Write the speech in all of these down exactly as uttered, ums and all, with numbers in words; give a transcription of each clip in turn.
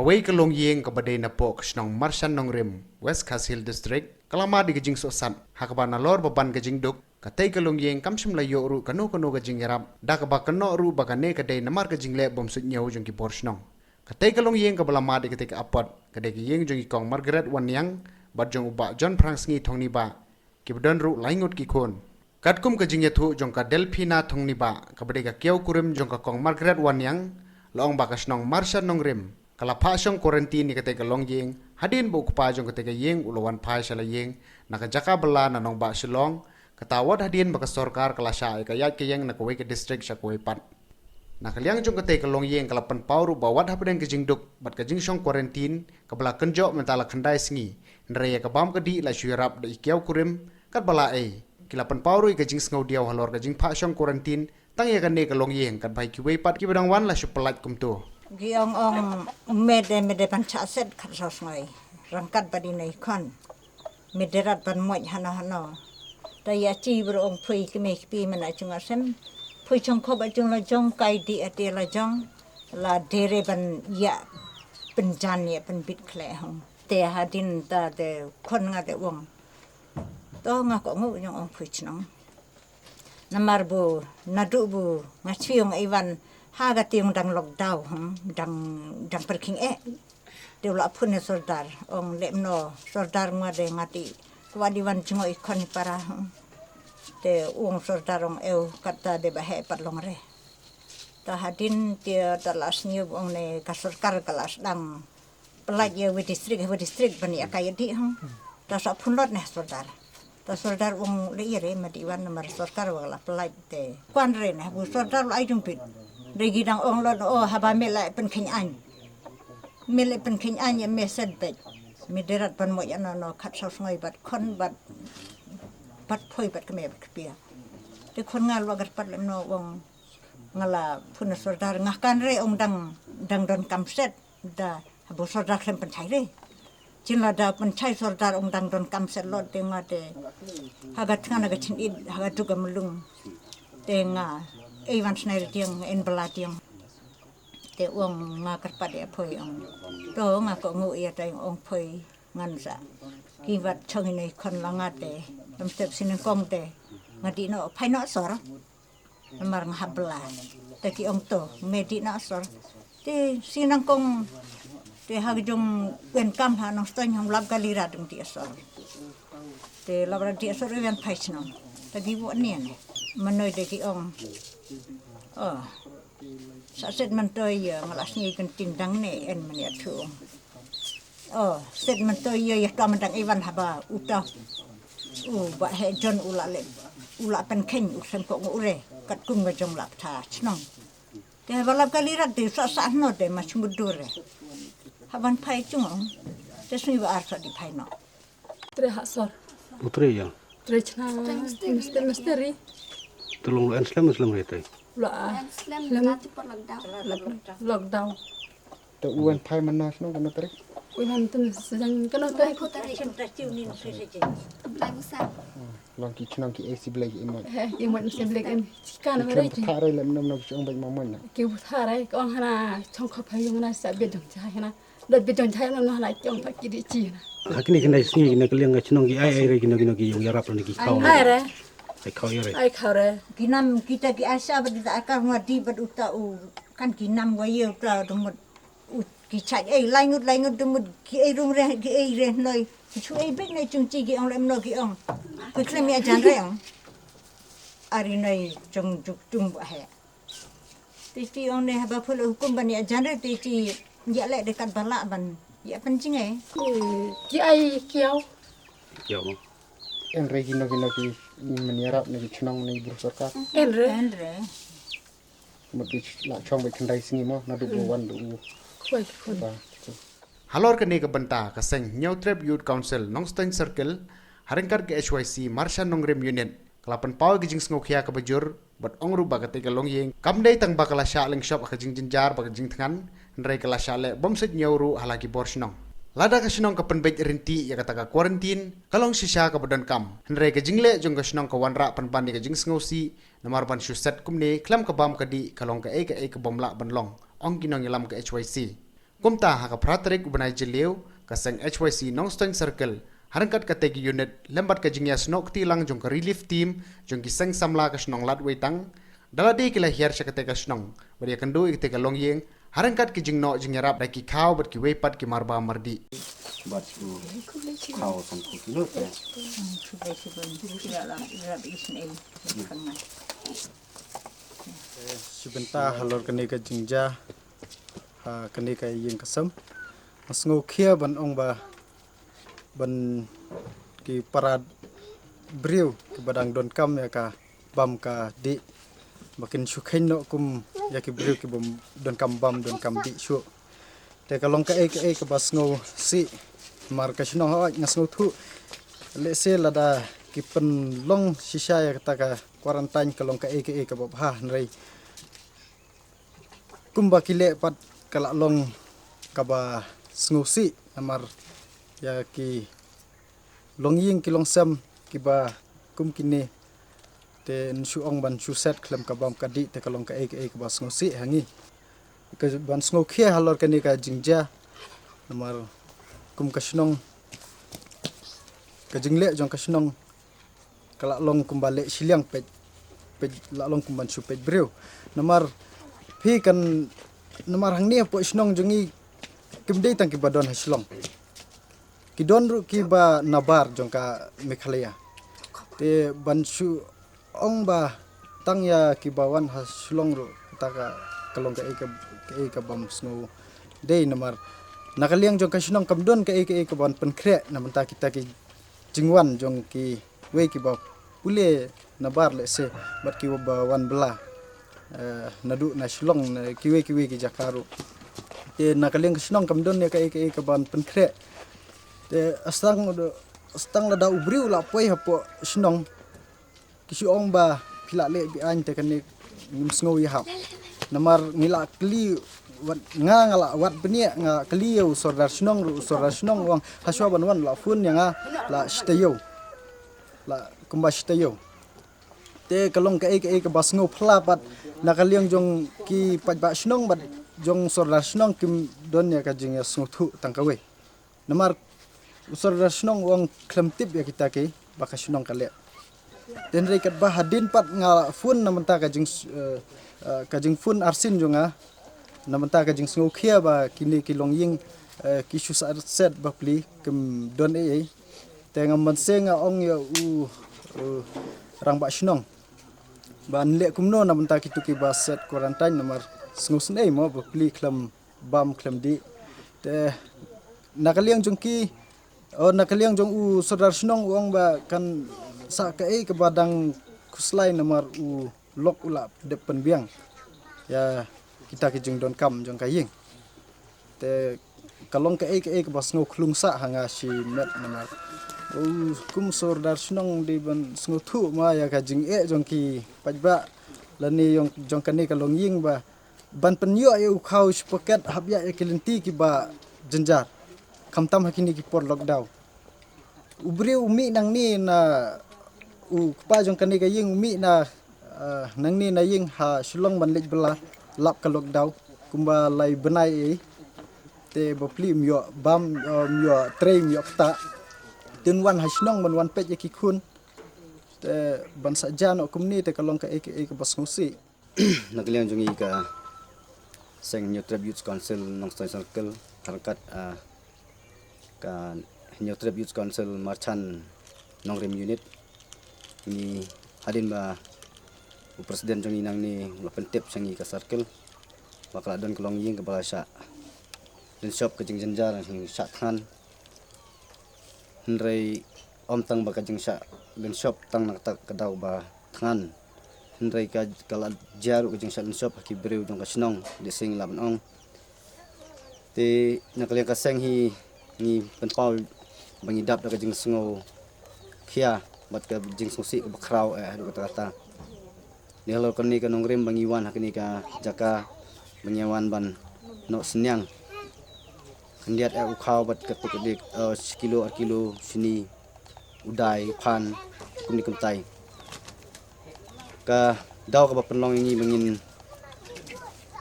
Kawei ka longïing kaba dei napoh ka shnong Marshan Nongrim, West Khasi Hills District, ka la mad ïa ka jingsohsat, ha kaba nalor ba ban ka jingduk, katei ka longïing kam shym la ïoh ruh kano kano ka jingïarap, da kaba kynnoh ruh ba kane ka dei namar ka jingleh bym suidñiew jong ki bor shnong. Katei ka longïing kaba la mad ïa katei ka apot, ka dei ka ïing jong i Kong Margaret Wanniang, bad jong u Bah John Phrangsngi Thongnibah, kiba don ruh lai ngut ki khun. Katkum ka jingïathuh jong ka Delphina Thongnibah, kaba dei ka kiaw kurim jong ka Kong Margaret Wanniang, la ong ba ka shnong Marshan Nongrim ka la phah shong quarantine ïa katei ka longïing, hadien ba u kpa jong katei ka ïing u la wan phai sha la ïing na ka jaka bylla na nongbah Shillong, kata wat hadien ba ka sorkar ka la shah ïa ka ïaid ka ïeng na kawei ka district sha kawei pat. Na ka liang jong katei ka longïing ka la pynpaw ruh ba wat hapdeng ka jingduk bad ka jingshong quarantine kaba la kynjoh mynta la khyndai sngi, hynrei ïa ka bam ka dih la shu ïarap da i kiaw kurim, katba la ei, ki la pynpaw ruh ïa ka jingsngewdiaw halor ka jingphah shong quarantine tang ïa kane ka longïing, katba ïa kiwei pat kiba dang wan la shu pyllait kumto. Ki ong ong me de me de ban chah set khat sa sngi. Rangkat ba dei nei khon. Me de rat ban moit hano hano. Ta ïa chi bro ong phui ki me ki pi mana chung asem. Phui chung kho ba chung la jong kai di ate la jong. La dere ban ïa pynjan ïa pynbit khle hong. Te hadin ta de khon nga de wong. To nga ko ngu nyong ong phui chnong. Namar bu nadu bu nga chiong iwan ha ka tiong dang lockdown, hmm, dang dang perking eh. Te u la phun ïa sordar, ong leh mno sordar ngwa de nga ti. Kwah di wan jngoh i khon i para, hmm. Te u ong sordar ong eu kata de ba heh pat long re. Ta hadin te ta la sniew ong ne ka sorkar ka la sdang. Pyllait ïa wei district, wei district ban ïa ka ïa dih, hmm. Ta sa phun lot ne sordar. Ta sordar u ong leh ïa re ma dih wan namar sorkar wa la pyllait te. Kwan re ne bu sordar la ai jong pit. Re gi dang ong lot o haba me la pynkheiñ aiñ. Me la pynkheiñ aiñ ïa me set beit. Me de rat ban moit ïa no no khat sa sngi bad khon bad, bad phoi bad kmie bad kpia. Te khon nga la wa gar pat leh mno u ong nga la phun ïa sordar nga kan re ong dang, dang don kam set. Da, haba sordar khlem pynchai re. Chin la da pynchai sordar ong dang don kam set lot te nga te. Ha ka thngan ha ka chin it, ha ka duk ka mlung. Te nga, ei wan snai re tiang, en bala tiang. Te ong nga kyrpad ïa phoi ong. To nga ko ngu ïa tai ong phoi ngan sa. Ki wat chong ine khon la nga te. Lam step sineng kong te. Nga di no, phai no sor. Namar nga hap bla. Te ki ong to, me di na asor. Te sinang kong, te ha jong wen kam ha nong stoin hong lap gali ra dong di asor. Te lap ra di asor wen phai snong. Te ki wo nien. Manoi de ki ong. Oh. Sa set man to ïa, nga la sngi kan tin dang ne, en man ïa thu ong. Oh, set man to ïa ïa to man dang iwan haba uta. U ba he John u la le. U la pynkheiñ u sem ko ngu re. Kat kum nga jong lap tha chnong. Te haba lap kali rat te sa sa no te ma chungu dur re. Haban phai chung ong. Te sui ba ar sa di phai no. Tre ha sor. U tre ïa. Tre chna. Misteri, misteri. Te long lo en slem, slem re te. Lo a. Slem. Lockdown. Te u wan phai man na shnong kano tarik? U wan tun sejang kano tarik? Lai phu tarik. Lai phu tarik. Lai phu sa. Long ki chnong ki A C Blai ki imot. Eh, imot A C Blai em. Chika na ki khlem pha rai lem nom nom ki chong bai mamon na. Ki pha rai ko hana chong kho phai yung na sa bit dong cha hana. Dot bit dong cha nom hana chong pha ki di chi na. Ha kini kini sngi kini kaliang ka chnong ki ai ai re kini kini ki yung yarap ni ki khau. Ai re. Ai khau yare. Ai khau re. Ki nam kita ki asa bad da akar ngwa di bad uta u kan ki nam wa ye uta dong mut. U, ki chait ei, lai ngut, lai ngut dum mut, ki ei rung reh, ki ei reh noi. Ki chu ei bek noi chung chi ki ong lem no ki ong. Ki klem ïa jan reh ong. Ari noi chung juk chung ba he. Te chi ong ne haba phul hukum ban ïa jan reh, te chi ïa leh de kat ba lah ban ïa pynjing ei. Ki, ki ai kiau. Kiau mo. En re ki no ki no ki, ni manyarap ni ki chnong ni bru sorkar. En re. En re. Mut ki la chong bad khyndai sngi mo, naduh ba wan da u. Khwai ki khun. Ba, ki khun. Halor kane ka bynta, ka seng Hynñiewtrep Youth Council, Nongstoiñ Circle, ha ryngkat ka H Y C, Marshan Nongrim Unit, ka la pynpaw ka jingsngewkhia kaba jur, bad ong ruh ba katei ka longïing kam dei tang ba ka la shah lyngshop ha ka jingjynjar bad ka jingthngan, hynrei ka la shah leh bym suidñiew ruh ha la ki bor shnong. Lada ka shnong ka pynbeit rynti ïa kata ka quarantine, ka long shisha kaba donkam. Hynrei ka jingleh jong ka shnong ka wanrah pynban ïa ka jingsngewsih, namar ban shu set kumne, khlem ka bam ka dih, ka long kaei kaei ka bym lah ban long, ong ki nongïalam ka H Y C. Kumta ha ka phra tarik u bnai Jylliew, ka seng H Y C Nongstoiñ Circle, ha ryngkat katei ka unit lem bad ka jingïasnoh kti lang jong ka relief team jong ki seng samla ka shnong Ladweitang, da lade ki la hiar sha katei ka shnong bad ïakynduh ïa katei ka longïing ha ryngkat ki jingnoh jingïarap da ki khaw bad kiwei pat ki marba mardih. Bad u khaw san phew kilo te. Shi bynta halor kane ka jingjia ha kane ka ïing ka sem. Nga sngewkhia ban ong ba ban ki para briew kiba dang donkam ïa ka bam ka dih ba kin shu kheiñ noh kum ïa ki briew kiba donkam bam donkam dih shuh. Te ka long kaei kaei kaba sngewsih. Namar ka shnong hooid nga sngewthuh. Lehse lada ki pynlong shisha ïa kata ka quarantine ka long kaei kaei kaba bha hynrei kumba ki leh pat ka la long kaba sngewsih namar ïa ki longïing ki longsem kiba kum kine te yn shu ong ban shu set khlem ka bam ka dih te ka long kaei kaei kaba sngewsih ha ngi. Ka ban sngewkhia halor kane ka jingjia namar kum ka shnong ka jingleh jong ka shnong ka la long kumba leh shiliang peit peit la long kumban shu peit briew. Namar phi kan namar hangne hapoh shnong jong ngi kim dei tang kiba don ha Shillong. Ki don ruh kiba nabar jong ka Meghalaya. Te ban shu ong ba tang ïa kiba wan ha Shillong ruh kata ka ka long kaei ka kaei kabym sngew dei namar na ka liang jong ka shnong kam don kaei kaei kaban pynkhreh na bynta kita ki jingwan jong kiwei kiba pule nabar lehse bad kiba wan bylla. Eh, naduh na Shillong na kiwei kiwei ki jaka ruh. Te na ka liang ka shnong kam don ïa kaei kaei kaban pynkhreh. Te hastang hastang lada u briew u la poi hapoh shnong ki shu ong ba phi la leh be-aiñ te kane ngim sngew ïahap. Namar ngi la kylli wat nga nga la wad bniah nga kylli ïa u sordar shnong ruh u sordar shnong u ong hashwa ban wan la phone ïa nga la shi taïew. La kumba shi taïew. Te ka long kaei kaei kaba sngew phylla pat na ka liang jong ki paidbah shnong bad jong sordar shnong kim don ïa ka jingïasngewthuh tang kawei. Namar u sordar shnong u ong khlem tip ïa kita kiba ka shnong ka leh. Te hynrei katba hadien pat nga la phone na bynta ka jing eh, eh, ka jingphone arsien jong nga na bynta ka jingsngewkhia ba kine ki longïing eh, ki shu sa set bapli kim don ei ei. Te ngam banse nga ong ïa u u rangbah shnong ba yn leh kumno na bynta kitu kiba set quarantine namar sngewsynei mo bapli khlem bam khlem dih. Te na ka liang jong ki o na ka liang jong u sordar shnong u ong ba kan sa kaei kaba dang khuslai namar u lok u la dep pynbiang ïa kita ki jingdonkam jong ka ïing. Te ka long kaei kaei kaba sngewkhlung sah ha nga shimet namar u kum sordar shnong dei ban sngewthuh ma ïa ka jingeh jong ki paidbah lane jong kane ka longïing ba ban pynïoh ïa u khaw shi paket hap ïa ki lynti kiba jynjar khamtam ha kine ki por lockdown. U briew u mih nangne na u kpa jong kane ka ïing u mih na eh, nangne na ïing ha Shillong ban leit bylla lap ka lockdown kumba lai bnai ei. Te bapli um ïoh bam eh, um ïoh trei um ïoh kta. Te un wan ha shnong ban wan peit ïa ki khun. Te ban sa ja noh kumne te ka long kaei kaei kaba sngewsih. Na ka liang jong ngi ka seng Hynñiewtrep Youth Council Nongstoiñ Circle ha ryngkat ah, ka Hynñiewtrep Youth Council Marchant Nongrim Unit. Ngi hadien ba u president jong ngi nangne u la pyntip sha ngi ka circle ba ka la don ka longïing kaba la shah lynshop ka jingjynjar shah thngan. Hynrei ym tang ba ka jingshah lynshop tang na kata ka daw ba thngan. Hynrei ka ka la jia ruh ka jingshah lynshop ha ki briew jong ka shnong dei sing la ban ong. Te na ka liang ka seng hi ngi pynpaw ba ngi dap da ka jingsngew khia bad ka jingsngewsih kaba khraw eh haduh katta katta. Ni halor kane ka nongrim ba ngi wan ha kane ka jaka ba ngi wan ban noh synñiang. Khyndiat eh u khaw bad ka tuk dik eh, shi kilo ar kilo shini u dai u phan kumne kumtai. Ka daw kaba pynlong ïa ngi ba ngin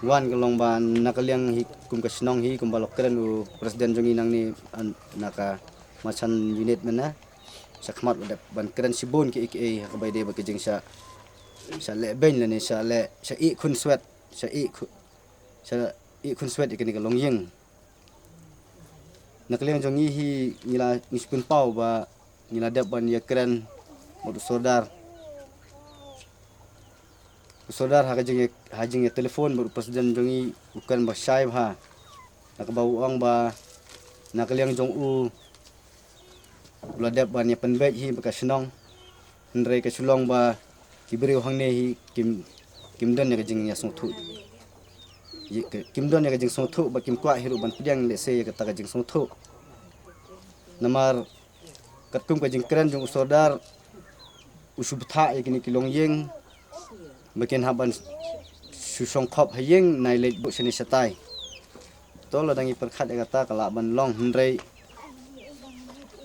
Wan ka long ba na ka liang hi kum ka shnong hi kumba la kren u president jong ngi nangne, na ka Marchand Unit mynne. Shakhmat u dep ban kren shibun ki ei ei ha kaba ïadei bad ka jing sha, sha leh beiñ lane sha leh, sha ih khun swet, sha ih khu-, sha ih khun swet ïa kane ka longïing. Na ka liang jong ngi hi ngi la, ngi shu pynpaw ba ngi la dep ban ïakren bad u sordar. U sordar ha ka jing, ha jingïa telephone bad u president jong ngi u kren ba shai bha. Na kaba u ong ba na ka liang jong u, u la dep ban ïa pynbeit hi bad ka shnong. Hynrei ka shu long ba ki briew hangne hi kim, kim don ïa ka jingïasngewthuh. Ïa ka, kim don ïa ka jingsngewthuh bad kim kwah hi ruh ban pdiang lehse ïa kata ka jingsngewthuh. Namar katkum ka jingkren jong u sordar, u shu bthah ïa kine ki longïing ba kin hap ban shu shongkhop ha ïing, nai leit buh shane shatai. To lada ngi pyrkhat ïa kata ka lah ban long, hynrei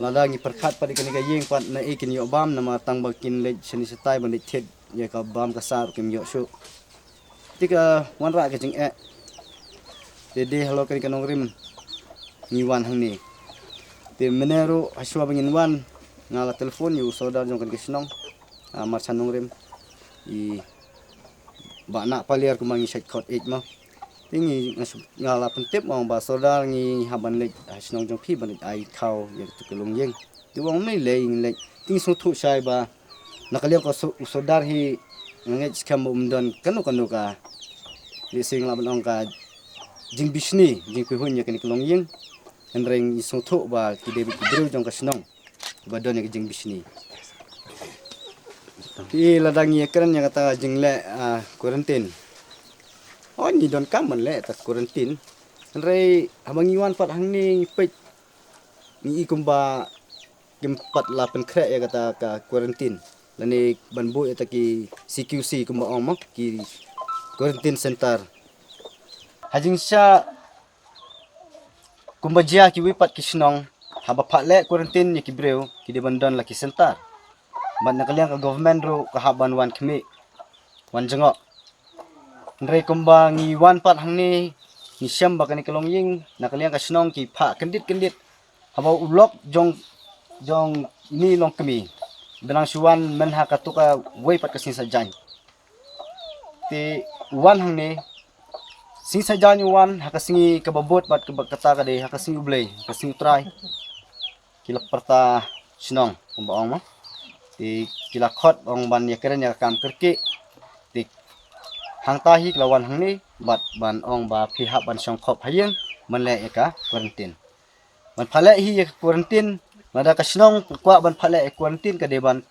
lada ngi pyrkhat pat ïa kane ka ïing pat naei kin ïoh bam, namar tang ba kin leit shane shatai ban leit thied ïa ka bam ka sah ruh kim ïoh shuh. Te ka wanrah ka jingeh. Te dei halor kane ka nongrim ngi wan hangne. Te mynne ruh hashwa ba ngin wan, nga la telephone ïa u sordar jong kane ka shnong, ah, Marchand Nongrim, i Bah Nahpaliar kumba ngi shait khot ïeit mo. Te ngi, nga shu, nga la pyntip mo ba sordar ngi hap ban leit ha shnong jong phi ban leit ai khaw ïa katu ka longïing. Te u ong mynne lei ngi leit. Te ngi sngewthuh shai ba na ka liang ka so-, u sordar hi nga ngeit skhem ba um don kano kano ka, lehse ngi lah ban ong ka jingbishni, jingpyrhuh ïa kane ka longïing. Hynrei ngi sngewthuh ba ki dei ki briew jong ka shnong ba don ïa ka jingbishni. Te lada ngi ïakren ïa kata jingleh, ah, quarantine. Oh, ngi donkam ban leh ta quarantine. Hynrei haba ngi wan pat hangne ngi peit, ngi i kumba kim pat la pynkhreh ïa kata ka quarantine. Lane ban buh ïa ta ki C Q C kumba ong mo, ki quarantine center. Ha jingshisha kumba jia kiwei pat ki shnong, haba phah leh quarantine ïa ki briew ki dei ban don la ki center. Bad na ka liang ka government ruh ka hap ban wan khmih, wan jngoh. Hynrei kumba ngi wan pat hangne, ngi shem ba kane ka longïing, na ka liang ka shnong ki phah kyndit kyndit. Haba u lok jong, jong ine i longkmie, ba nang shu wan myn ha katu kawei pat ka sngi Saitjaiñ. Te u wan hangne, sngi Saitjaiñ u wan ha ka sngi kaba bud bad kaba kata ka dei ha ka sngi U Blei, ha ka sngi U Trai. Ki la pyrta shnong kumba ong mo. Te ki la khot ong ban ïakren ïa ka kam kyrkieh. Te hangta hi ki la wan hangne bad ban ong ba phi hap ban shongkhop ha ïing ban leh ïa ka quarantine. Ban phah leh hi ïa ka quarantine, lada ka shnong ka kwah ban phah leh ïa ka quarantine ka dei ban,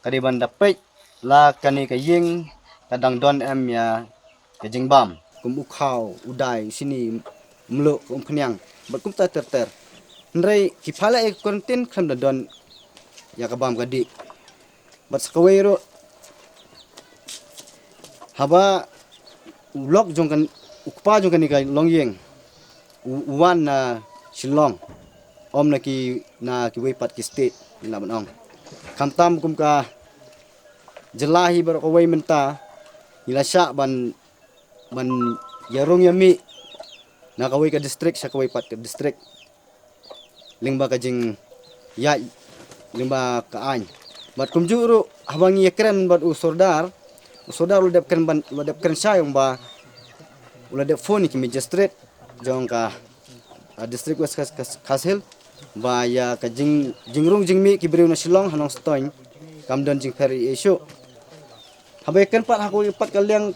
ka dei ban da peit la kane ka ïing ka dang don em ïa ka jingbam. Kum u khaw, u dai, u shini, mluh, umphniang bad kumta ter ter. Hynrei ki phah leh ïa ka quarantine khlem da don ïa ka bam ka dih. Bad sa kawei ruh, haba u lok jong kan, u kpa jong kane ka longïing u, u wan na Shillong, ym na ki, na kiwei pat ki state, ngi lah ban ong. Khamtam kum ka jylla hi baroh kawei mynta ngi la shah ban, ban ïarung ïamih na kawei ka district sha kawei pat ka district lyngba ka jingïaid, lyngba ka aiñ. Bad kumjuh ruh haba ngi ïakren bad u sordar, u sordar u la dep kren ban, u la dep kren shai ong ba u la dep phone ïa ki magistrate jong ka, ah, district West Khas-, Khas-, Khasi Hills ba ïa ka jing, jingrung jingmih ki briew na Shillong ha Nongstoiñ kam don jingpher ei ei shuh. Haba ïakren pat ha kawei pat ka liang,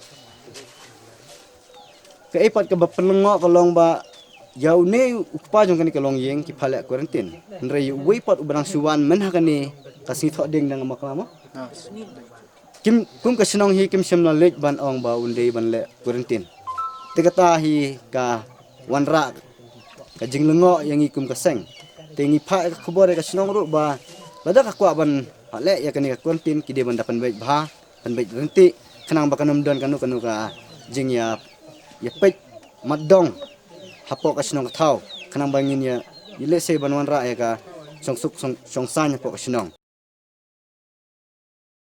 kaei pat kaba pynlyngngoh ka long ba ïa une u kpa jong kane ka longïing ki phah leh quarantine. Hynrei ïa uwei pat uba dang shu wan myn ha kane ka sngi Thohdieng dang, ma klam mo. Kim, kum ka shnong hi kim shym la leit ban ong ba un dei ban leh quarantine. Te kata hi ka wanrah ka jinglyngngoh ïa ngi kum ka seng. Te ngi phah ïa ka khubor ïa ka shnong ruh ba lada ka kwah ban phah leh ïa kane ka quarantine ki dei ban da pynbeit bha, pynbeit ryntih, khnang ba kan ym don kano kano ka jingïa, ïapeit matdong hapoh ka shnong ka thaw, khnang ba ngin ïa, ïa lehse ban wanrah ïa ka shongsuk shong, shongsaiñ hapoh ka shnong.